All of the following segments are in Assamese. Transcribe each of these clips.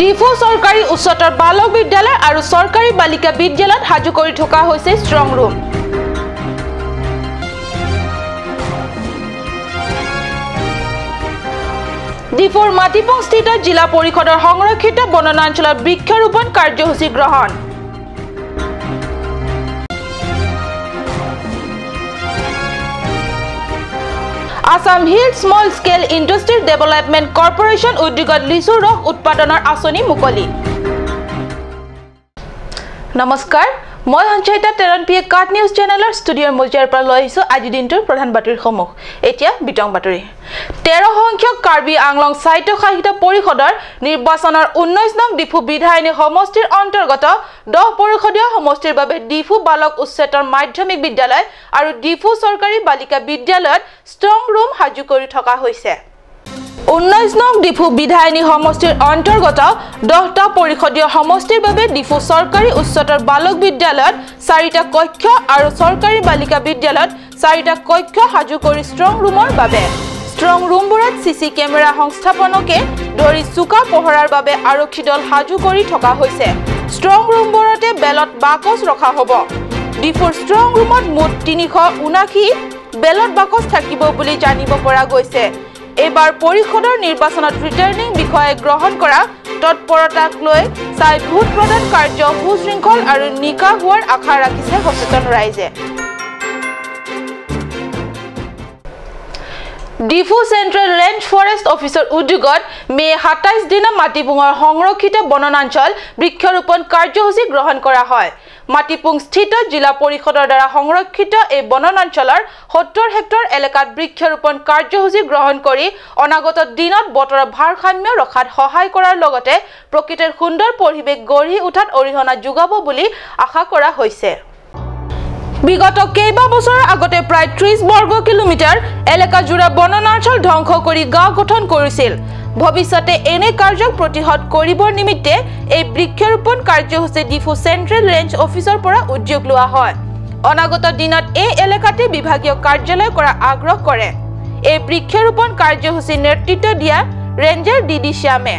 ডিফু চৰকাৰী উচ্চতৰ বালক বিদ্যালয় আৰু চৰকাৰী বালিকা বিদ্যালয়ত সাজু কৰি থকা হৈছে ষ্ট্ৰং ৰুম। ডিফুৰ মাটিপুংস্থিত জিলা পৰিষদৰ সংৰক্ষিত বনাঞ্চলত বৃক্ষৰোপণ কাৰ্যসূচী গ্ৰহণ। Assam Hills Small Scale Industries Development Corporation উদ্যোগত লিচুৰ ৰস উৎপাদনৰ আঁচনি মুকলি। নমস্কাৰ, মই সঞ্চয়িতা তেৰণ পি কাট নিউজ চেনেলৰ ষ্টুডিঅ'ৰ মজিয়াৰ পৰা লৈ আহিছোঁ আজিৰ দিনটোৰ প্ৰধান বাতৰিসমূহ। এতিয়া বিতং বাতৰি। 13 সংখ্যক কাৰ্বি আংলং স্বায়ত্তশাসিত পৰিষদৰ নিৰ্বাচনৰ 19 নং ডিফু বিধায়িনী সমষ্টিৰ অন্তৰ্গত 10 পৰিষদীয় সমষ্টিৰ বাবে ডিফু বালক উচ্চতৰ মাধ্যমিক বিদ্যালয় আৰু ডিফু চৰকাৰী বালিকা বিদ্যালয়ত ষ্ট্ৰং ৰুম সাজু কৰি থকা হৈছে। 19 নং ডিফু বিধায়িনী সমষ্টিৰ অন্তৰ্গত 10টা পৰিষদীয় সমষ্টিৰ বাবে ডিফু চৰকাৰী উচ্চতৰ বালক বিদ্যালয়ত 4টা কক্ষ আৰু চৰকাৰী বালিকা বিদ্যালয়ত 4টা কক্ষ সাজু কৰি ষ্ট্ৰং ৰুমৰ বাবে ষ্ট্ৰং ৰুমবোৰত চিচি কেমেৰা সংস্থাপনকে ধৰি চোকা পহৰাৰ বাবে আৰক্ষী দল সাজু কৰি থকা হৈছে। ষ্ট্ৰং ৰুমবোৰতে বেলট বাকচ ৰখা হ'ব। ডিফুৰ ষ্ট্ৰং ৰুমত মুঠ 379 বেলট বাকচ থাকিব বুলি জানিব পৰা গৈছে। এইবাৰ পৰিষদৰ নিৰ্বাচনত ৰিটাৰ্ণিং বিষয়াই গ্ৰহণ কৰা তৎপৰতাক লৈ চাই ভোট প্ৰদান কাৰ্য সুশৃংখল আৰু নিকা হোৱাৰ আশা ৰাখিছে সচেতন ৰাইজে। ডিফু চেণ্ট্ৰেল ৰেঞ্জ ফৰেষ্ট অফিচৰ উদ্যোগত মে 27 দিনা মাটিপুঙৰ সংৰক্ষিত বনাঞ্চল বৃক্ষৰোপণ কাৰ্যসূচী গ্ৰহণ কৰা হয়। মাটিপুংস্থিত জিলা পৰিষদৰ দ্বাৰা সংৰক্ষিত এই বনাঞ্চলৰ 70 হেক্টৰ এলেকাত বৃক্ষৰোপণ কাৰ্যসূচী গ্ৰহণ কৰি অনাগত দিনত বতৰৰ ভাৰসাম্য ৰখাত সহায় কৰাৰ লগতে প্ৰকৃতিৰ সুন্দৰ পৰিৱেশ গঢ়ি উঠাত অৰিহণা যোগাব বুলি আশা কৰা হৈছে। বিগত কেইবা বছৰৰ আগতে প্ৰায় 30 বৰ্গ কিলোমিটাৰ এলেকাজোৰা বনাঞ্চল ধ্বংস কৰি গাঁও গঠন কৰিছিল। ভৱিষ্যতে এনে কাৰ্যক প্ৰতিহত কৰিবৰ নিমিত্তে এই বৃক্ষৰোপণ কাৰ্যসূচী ডিফু চেণ্ট্ৰেল ৰেঞ্জ অফিচৰ পৰা উদ্যোগ লোৱা হয়। অনাগত দিনত এই এলেকাতে বিভাগীয় কাৰ্যালয় কৰা আগ্ৰহ কৰে। এই বৃক্ষৰোপণ কাৰ্যসূচীৰ নেতৃত্ব দিয়া ৰেঞ্জাৰ ডি ডি শ্যামে।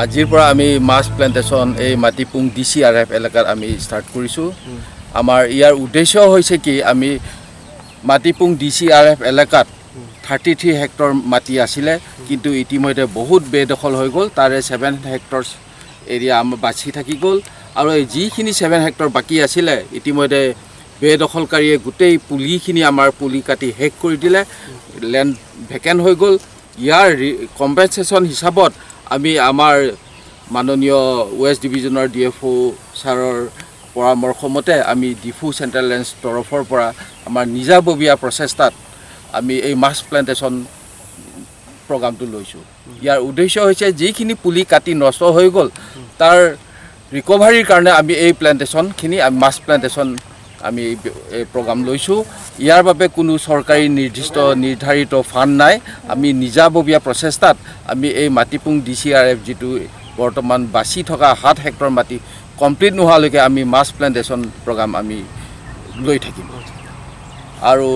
আজিৰ পৰা আমি মাছ প্লেণ্টেশ্যন এই মাটিপুং ডি চি আৰ এফ এলেকাত আমি ষ্টাৰ্ট কৰিছোঁ। আমাৰ ইয়াৰ উদ্দেশ্য হৈছে কি, আমি মাটিপুং ডি চি আৰ এফ এলেকাত 33 হেক্টৰ মাটি আছিলে, কিন্তু ইতিমধ্যে বহুত বেদখল হৈ গ'ল। তাৰে 7 হেক্টৰ এৰিয়া আমাৰ বাচি থাকি গ'ল আৰু এই যিখিনি 7 হেক্টৰ বাকী আছিলে ইতিমধ্যে বেদখলকাৰীয়ে গোটেই পুলিখিনি আমাৰ পুলি কাটি শেষ কৰি দিলে, লেণ্ড ভেকেণ্ট হৈ গ'ল। ইয়াৰ কম্পেনচেশ্যন হিচাপত আমি আমাৰ মাননীয় ৱেষ্ট ডিভিজনৰ ডি এফ অ' ছাৰৰ পৰামৰ্শ মতে আমি ডিফু চেণ্ট্ৰেল ৰেঞ্জ তৰফৰ পৰা আমাৰ নিজাববীয়া প্ৰচেষ্টাত আমি এই মাছ প্লেণ্টেশ্যন প্ৰগ্ৰামটো লৈছোঁ। ইয়াৰ উদ্দেশ্য হৈছে যিখিনি পুলি কাটি নষ্ট হৈ গ'ল তাৰ ৰিকভাৰীৰ কাৰণে আমি এই প্লেণ্টেশ্যনখিনি, আমি মাছ প্লেণ্টেশ্যন আমি এই প্ৰগ্ৰাম লৈছোঁ। ইয়াৰ বাবে কোনো চৰকাৰী নিৰ্দিষ্ট নিৰ্ধাৰিত ফাণ্ড নাই। আমি নিজাববীয়া প্ৰচেষ্টাত আমি এই মাটিপুং ডি চি আৰ এফ যিটো বৰ্তমান বাচি থকা 7 হেক্টৰ মাটি কমপ্লিট নোহোৱালৈকে আমি মাছ প্লেণ্টেশ্যন প্ৰগ্ৰাম আমি লৈ থাকিম। আৰু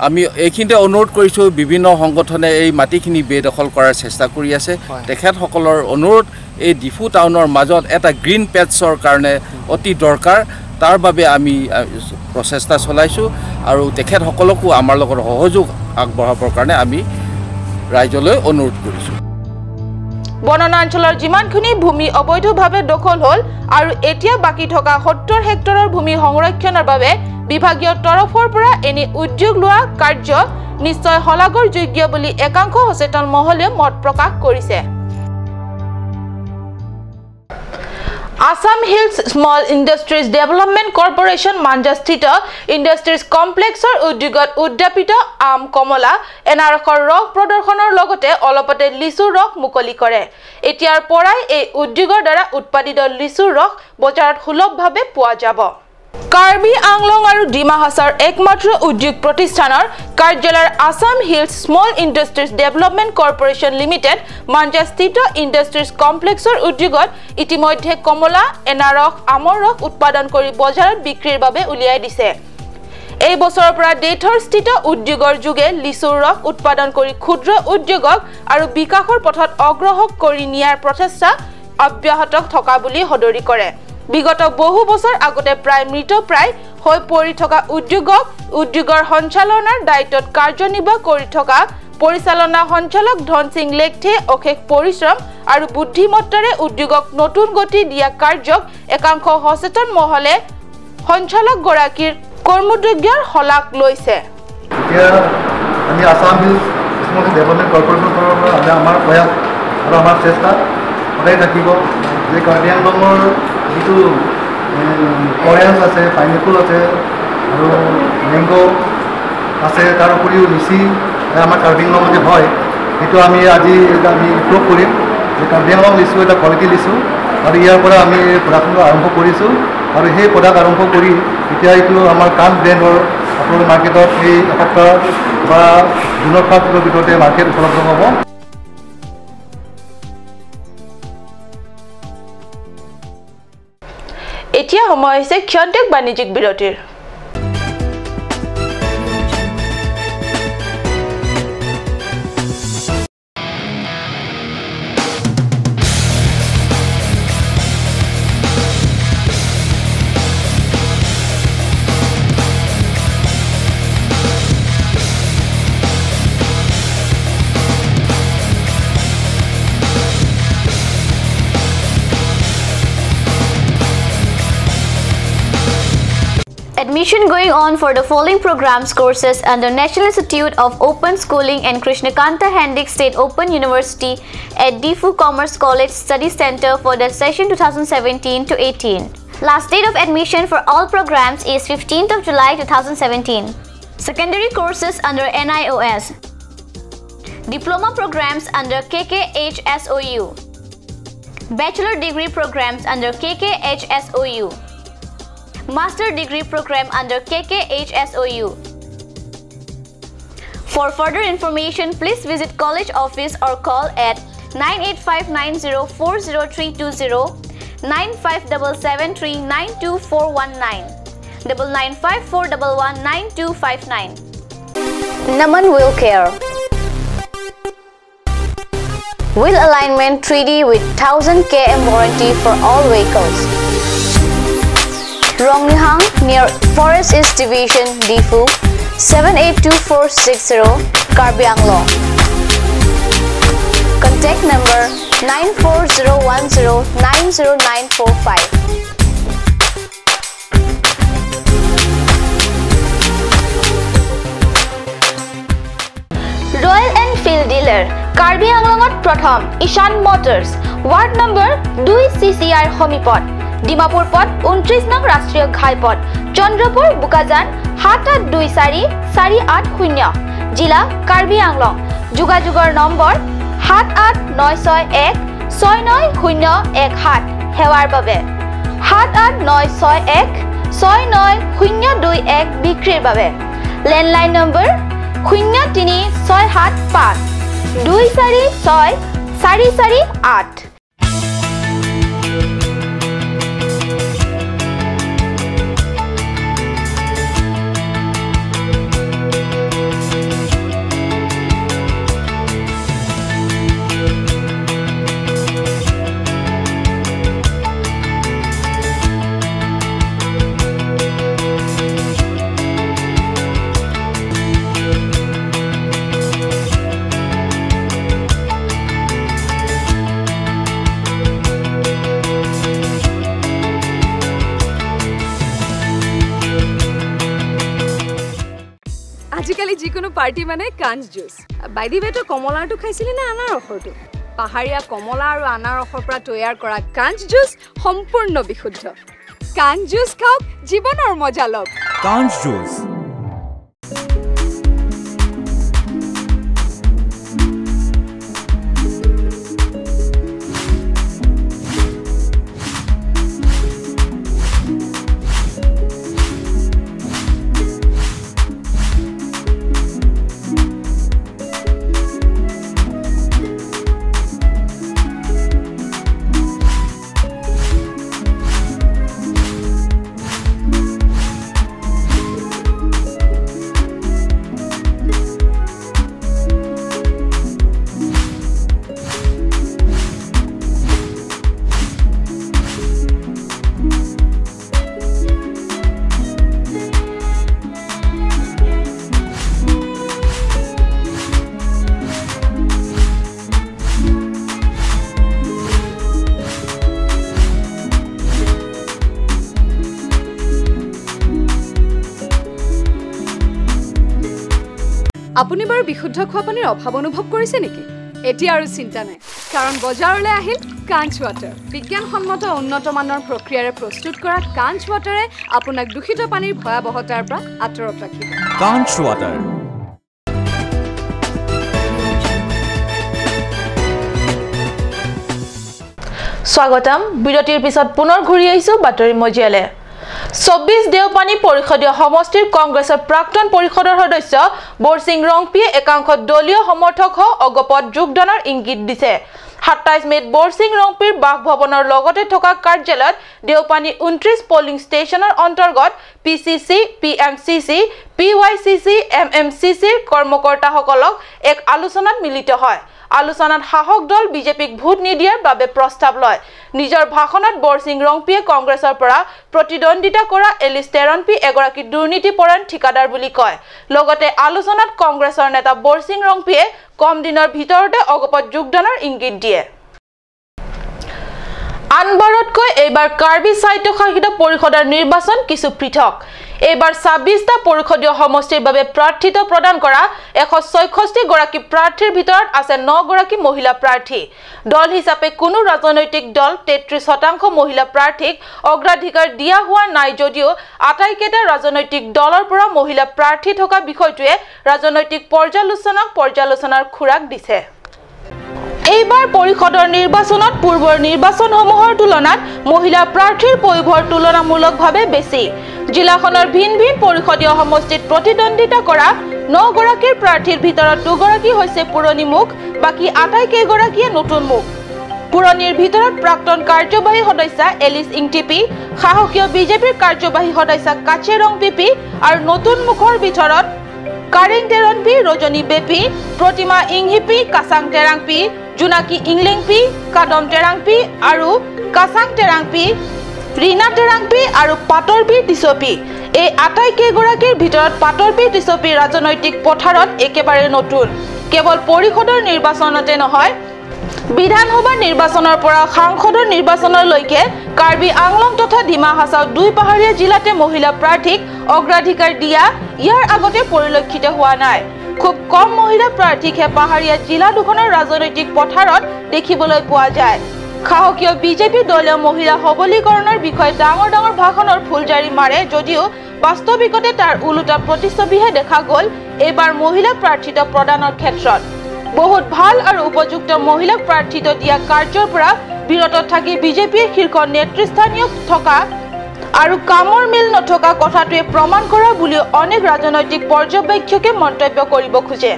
আমি এইখিনিতে অনুৰোধ কৰিছোঁ, বিভিন্ন সংগঠনে এই মাটিখিনি বেদখল কৰাৰ চেষ্টা কৰি আছে। তেখেতসকলৰ অনুৰোধ, এই ডিফু টাউনৰ মাজত এটা গ্ৰীণ পেটছৰ কাৰণে অতি দৰকাৰ, তাৰ বাবে আমি প্ৰচেষ্টা চলাইছোঁ আৰু তেখেতসকলকো আমাৰ লগত সহযোগ আগবঢ়াবৰ কাৰণে আমি ৰাইজলৈ অনুৰোধ কৰিছোঁ। বনাঞ্চলৰ যিমানখিনি ভূমি অবৈধভাৱে দখল হ'ল আৰু এতিয়া বাকী থকা 70 হেক্টৰৰ ভূমি সংৰক্ষণৰ বাবে বিভাগীয় তৰফৰ পৰা এনে উদ্যোগ লোৱা কাৰ্য নিশ্চয় শলাগৰ যোগ্য বুলি একাংশ সচেতন মহলে মত প্ৰকাশ কৰিছে। Assam Hills Small Industries Development Corporation মাঞ্জাস্থিত industries কমপ্লেক্সৰ উদ্যোগত উদ্যাপিত আম, কমলা, এনাৰসৰ ৰস প্ৰদৰ্শনৰ লগতে অলপতে লিচুৰ ৰস মুকলি কৰে। এতিয়াৰ পৰাই এই উদ্যোগৰ দ্বাৰা উৎপাদিত লিচুৰ ৰস বজাৰত সুলভভাৱে পোৱা যাব। কাৰ্বি আংলং আৰু ডিমা হাছাওৰ একমাত্ৰ উদ্যোগ প্ৰতিষ্ঠানৰ কাৰ্যালয়ৰ Assam Hills Small Industries Development Corporation Limited মাঞ্জাস্থিত industries কমপ্লেক্সৰ উদ্যোগত ইতিমধ্যে কমলা, এনাৰস, আমৰ ৰস উৎপাদন কৰি বজাৰত বিক্ৰীৰ বাবে উলিয়াই দিছে। এই বছৰৰ পৰা দেথৰস্থিত উদ্যোগৰ যোগে লিচুৰ ৰস উৎপাদন কৰি ক্ষুদ্ৰ উদ্যোগক আৰু বিকাশৰ পথত অগ্ৰসৰ কৰি নিয়াৰ প্ৰচেষ্টা অব্যাহত থকা বুলি সদৰি কৰে। বিগত বহু বছৰ আগতে প্ৰায় মৃতপ্ৰায় হৈ পৰি থকা উদ্যোগক উদ্যোগৰ সঞ্চালনাৰ দায়িত্বত কাৰ্যনিৰ্বাহ কৰি থকা পৰিচালনা সঞ্চালক ধনসিং লেখথে অশেষ পৰিশ্ৰম আৰু বুদ্ধিমত্তাৰে উদ্যোগক নতুন গতি দিয়া কাৰ্যক একাংশ সচেতন মহলে সঞ্চালকগৰাকীৰ কৰ্মযোগ্যৰ শলাগ লৈছে। এতিয়া আমি আছাম হিলছ স্মল ডেভেলপমেণ্ট কৰ্পৰেশ্যনৰ তৰফৰ পৰা আমি আমাৰ প্ৰয়াস আৰু আমাৰ চেষ্টা সদায় থাকিব যে কাৰ্বি আংলঙৰ যিটো অৰেঞ্জ আছে, পাইনএপল আছে আৰু মেংগ' আছে, তাৰ উপৰিও লিচি আমাৰ কাৰ্বি আংলঙত যে হয় সেইটো আমি আজি আমি প্ৰুভ কৰিম যে কাৰ্বি আংলং লিচু এটা কোৱালিটি লিচু আৰু ইয়াৰ পৰা আমি প্ৰডাকশ্যনটো আৰম্ভ কৰিছোঁ আৰু সেই প্ৰডাক্ট আৰম্ভ কৰি এতিয়া এইটো আমাৰ কাম ব্ৰেণ্ডৰ আপোনালোকে মাৰ্কেটত এই এসপ্তাহ বা জুনৰ ফাৰ্ষ্টৰ ভিতৰতে মাৰ্কেট উপলব্ধ হ'ব। এতিয়া সময় হৈছে ক্ষন্তেক বাণিজ্যিক বিৰতিৰ। Admission going on for the following programs courses under National Institute of Open Schooling and Krishnakanta Handique State Open University at Diphu Commerce College Study Center for the session 2017 to 18. Last date of admission for all programs is 15th of July 2017. Secondary courses under NIOS. Diploma programs under KKHSOU. Bachelor degree programs under KKHSOU. Master degree program under KKHSOU. For further information, please visit college office or call at 9859040320, 9577392419, 9954119259. Naman Wheel Care. Wheel alignment 3D with 1000 km warranty for all vehicles. Rongnihang near Forest East Division, Diphu, 782460, Karbi Anglong. Contact number 9401090945. Royal Enfield dealer Karbi আংলঙত প্ৰথম ঈশান মটৰ্ছ, ৱাৰ্ড নম্বৰ 2 CCR সমীপত, ডিমাপুৰ পথ 29 নং ৰাষ্ট্ৰীয় ঘাইপথ, চন্দ্ৰপুৰ বোকাজান 7824480, জিলা কাৰ্বি আংলং। যোগাযোগৰ নম্বৰ 78961 69017। সেৱাৰ বাবে 78961 69021। বিক্ৰীৰ বাবে লেণ্ডলাইন নম্বৰ 03675 246 448। আজিকালি যিকোনো পাৰ্টি মানে কাঞ্চ জুচ। বাই the ৱে, তই কমলাৰটো খাইছিলি নে আনাৰসৰটো? পাহাৰীয়া কমলা আৰু আনাৰসৰ পৰা তৈয়াৰ কৰা কাঞ্চ জুচ সম্পূৰ্ণ বিশুদ্ধ। কাঞ্চ জুচ খাওক, জীৱনৰ মজা লওক। কাঞ্চ জুচ। আপুনি বাৰু বিশুদ্ধ খোৱা পানীৰ অভাৱ অনুভৱ কৰিছে নেকি? এতিয়া আৰু চিন্তা নাই, কাৰণ বজাৰলৈ আহিল কাঞ্চ ৱাটাৰ। বিজ্ঞানসন্মত উন্নত মানৰ প্ৰক্ৰিয়াৰে প্ৰস্তুত কৰা কাঞ্চ ৱাটাৰে আপোনাক দূষিত পানীৰ ভয়াৱহতাৰ পৰা আঁতৰত ৰাখিব। কাঞ্চ ৱাটাৰ। স্বাগতম। বিৰতিৰ পিছত পুনৰ ঘূৰি আহিছো বাতৰি মজিয়ালে। 24 দেওপানী পৰিষদীয় সমষ্টিৰ কংগ্ৰেছৰ প্ৰাক্তন পৰিষদৰ সদস্য বৰসিং ৰংপিয়ে একাংশ দলীয় সমৰ্থকসহ অগপত যোগদানৰ ইংগিত দিছে। 27 মে'ত বৰসিং ৰংপিৰ বাসভৱনৰ লগতে থকা কাৰ্যালয়ত দেওপানী 29 পলিং ষ্টেচনৰ অন্তৰ্গত P C C, P M C C, P Y C C, M M C চিৰ কৰ্মকৰ্তাসকলক এক আলোচনাত মিলিত হয়। আলোচনাত শাসক দল বিজেপিক ভোট নিদিয়াৰ বাবে প্ৰস্তাৱ লয়। নিজৰ ভাষণত বৰসিং ৰংপিয়ে কংগ্ৰেছৰ পৰা প্ৰতিদ্বন্দ্বিতা কৰা এলিছ টেৰণপি এগৰাকী দুৰ্নীতিপৰায়ণ ঠিকাদাৰ বুলি কয়। লগতে আলোচনাত কংগ্ৰেছৰ নেতা বৰসিং ৰংপিয়ে কম দিনৰ ভিতৰতে অগপত যোগদানৰ ইংগিত দিয়ে। আনবাৰতকৈ এইবাৰ কাৰ্বি স্বায়ত্তশাসিত পৰিষদৰ নিৰ্বাচন কিছু পৃথক। এইবাৰ 26টা পৰিষদীয় সমষ্টিৰ বাবে প্ৰাৰ্থিত্ব প্ৰদান কৰা 166 গৰাকী প্ৰাৰ্থীৰ ভিতৰত আছে 9 গৰাকী মহিলা প্ৰাৰ্থী। দল হিচাপে কোনো ৰাজনৈতিক দল 33% মহিলা প্ৰাৰ্থীক অগ্ৰাধিকাৰ দিয়া হোৱা নাই যদিও আটাইকেইটা ৰাজনৈতিক দলৰ পৰা মহিলা প্ৰাৰ্থী থকা বিষয়টোৱে ৰাজনৈতিক পৰ্যালোচনাক পৰ্যালোচনাৰ খোৰাক দিছে। এইবাৰ পৰিষদৰ নিৰ্বাচনত পূৰ্বৰ নিৰ্বাচনসমূহৰ তুলনাত মহিলা প্ৰাৰ্থীৰ পয়োভৰ তুলনামূলকভাৱে বেছি। জিলাখনৰ ভিন ভিন পৰিষদীয় সমষ্টিত প্ৰতিদ্বন্দ্বিতা কৰা 9 গৰাকীৰ প্ৰাৰ্থীৰ ভিতৰত 2 গৰাকী হৈছে পুৰণি মুখ, বাকী আটাইকেইগৰাকীয়ে নতুন মুখ। পুৰণিৰ ভিতৰত প্ৰাক্তন কাৰ্যবাহী সদস্যা এলিছ ইংটিপি, শাসকীয় বিজেপিৰ কাৰ্যবাহী সদস্যা কাচে ৰংপিপি আৰু নতুন মুখৰ ভিতৰত কাৰেং টেৰণপি, ৰজনী বেপি, প্ৰতিমা ইংহিপি, কাচাং টেৰাংপি, জোনাকী ইংলেংপি, কাদম টেৰাংপি আৰু কাচাং টেৰাংপি, ৰীণা টেৰাংপি আৰু পাতৰপি টিচপি। এই আটাইকেইগৰাকীৰ ভিতৰত পাতৰপি টিচপি ৰাজনৈতিক পথাৰত একেবাৰে নতুন। কেৱল পৰিষদৰ নিৰ্বাচনতে নহয়, বিধানসভা নিৰ্বাচনৰ পৰা সাংসদৰ নিৰ্বাচনলৈকে কাৰ্বি আংলং তথা ডিমা হাছাও দুই পাহাৰীয়া জিলাতে মহিলা প্ৰাৰ্থীক অগ্ৰাধিকাৰ দিয়া ইয়াৰ আগতে পৰিলক্ষিত হোৱা নাই। খুব কম মহিলা প্ৰাৰ্থীকহে পাহাৰীয়া জিলা দুখনৰ ৰাজনৈতিক পথাৰত দেখিবলৈ পোৱা যায়। শাসকীয় বিজেপি দলীয় মহিলা সবলীকৰণৰ বিষয়ে ডাঙৰ ডাঙৰ ভাষণৰ ফুলজাৰি মাৰে যদিও বাস্তৱিকতে তাৰ ওলোটা প্ৰতিচ্ছবিহে দেখা গ'ল এইবাৰ মহিলা প্ৰাৰ্থিত্ব প্ৰদানৰ ক্ষেত্ৰত। বহুত ভাল আৰু উপযুক্ত মহিলাক প্ৰাৰ্থিত্ব দিয়া কাৰ্যৰ পৰা বিৰত থাকি বিজেপিৰ শীৰ্ষ নেতৃস্থানীয় থকা আৰু কামৰ মিল নথকা কথাটোৱে প্ৰমাণ কৰা বুলি অনেক ৰাজনৈতিক পৰ্যবেক্ষকে মন্তব্য কৰিব খোজে।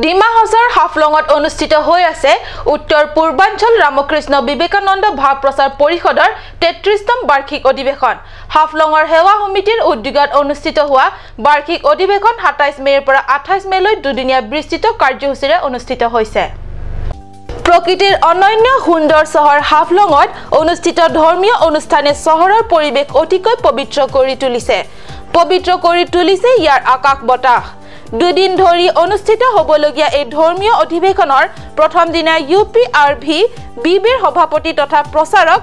ডিমা হাছাওৰ হাফলঙত অনুষ্ঠিত হৈ আছে উত্তৰ পূৰ্বাঞ্চল ৰামকৃষ্ণ বিবেকানন্দ ভাৱ প্ৰচাৰ পৰিষদৰ 33তম বাৰ্ষিক অধিৱেশন। হাফলঙৰ সেৱা সমিতিৰ উদ্যোগত অনুষ্ঠিত হোৱা বাৰ্ষিক অধিৱেশন 27 মে'ৰ পৰা 28 মে'লৈ দুদিনীয়া বিস্তৃত কাৰ্যসূচীৰে অনুষ্ঠিত হৈছে। প্ৰকৃতিৰ অনন্য সুন্দৰ চহৰ হাফলঙত অনুষ্ঠিত ধৰ্মীয় অনুষ্ঠানে চহৰৰ পৰিৱেশ অতিকৈ পবিত্ৰ কৰি তুলিছে। পবিত্ৰ কৰি তুলিছে ইয়াৰ আকাশ বতাহ। দুদিন ধৰি অনুষ্ঠিত হ'বলগীয়া এই ধৰ্মীয় অধিৱেশনৰ প্ৰথম দিনা U P R V B বিৰ সভাপতি তথা প্ৰচাৰক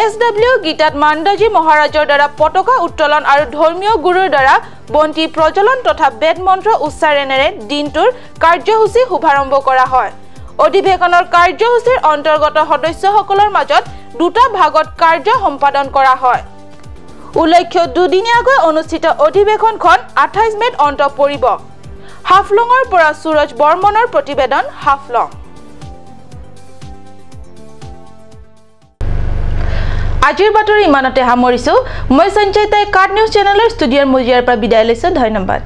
এছ ডব্লিউ গীতাত মাণ্ডাজী মহাৰাজৰ দ্বাৰা পতাকা উত্তোলন আৰু ধৰ্মীয় গুৰুৰ দ্বাৰা বন্তি প্ৰজ্বলন তথা বেদ মন্ত্ৰ উচ্চাৰণেৰে দিনটোৰ কাৰ্যসূচী শুভাৰম্ভ কৰা হয়। অধিৱেশনৰ কাৰ্যসূচীৰ অন্তৰ্গত সদস্যসকলৰ মাজত দুটা ভাগত কাৰ্য সম্পাদন কৰা হয়। উল্লেখ্য দুদিনীয়াকৈ অনুষ্ঠিত অধিৱেশনখন 28 মে'ত অন্ত পৰিব। হাফলঙৰ পৰা সুৰজ বৰ্মনৰ প্ৰতিবেদন, হাফলং। আজিৰ বাতৰি ইমানতে সামৰিছো। মই সঞ্চয়তাই কাট নিউজ চেনেলৰ ষ্টুডিঅ'ৰ মজিয়াৰ পৰা বিদায় লৈছো। ধন্যবাদ।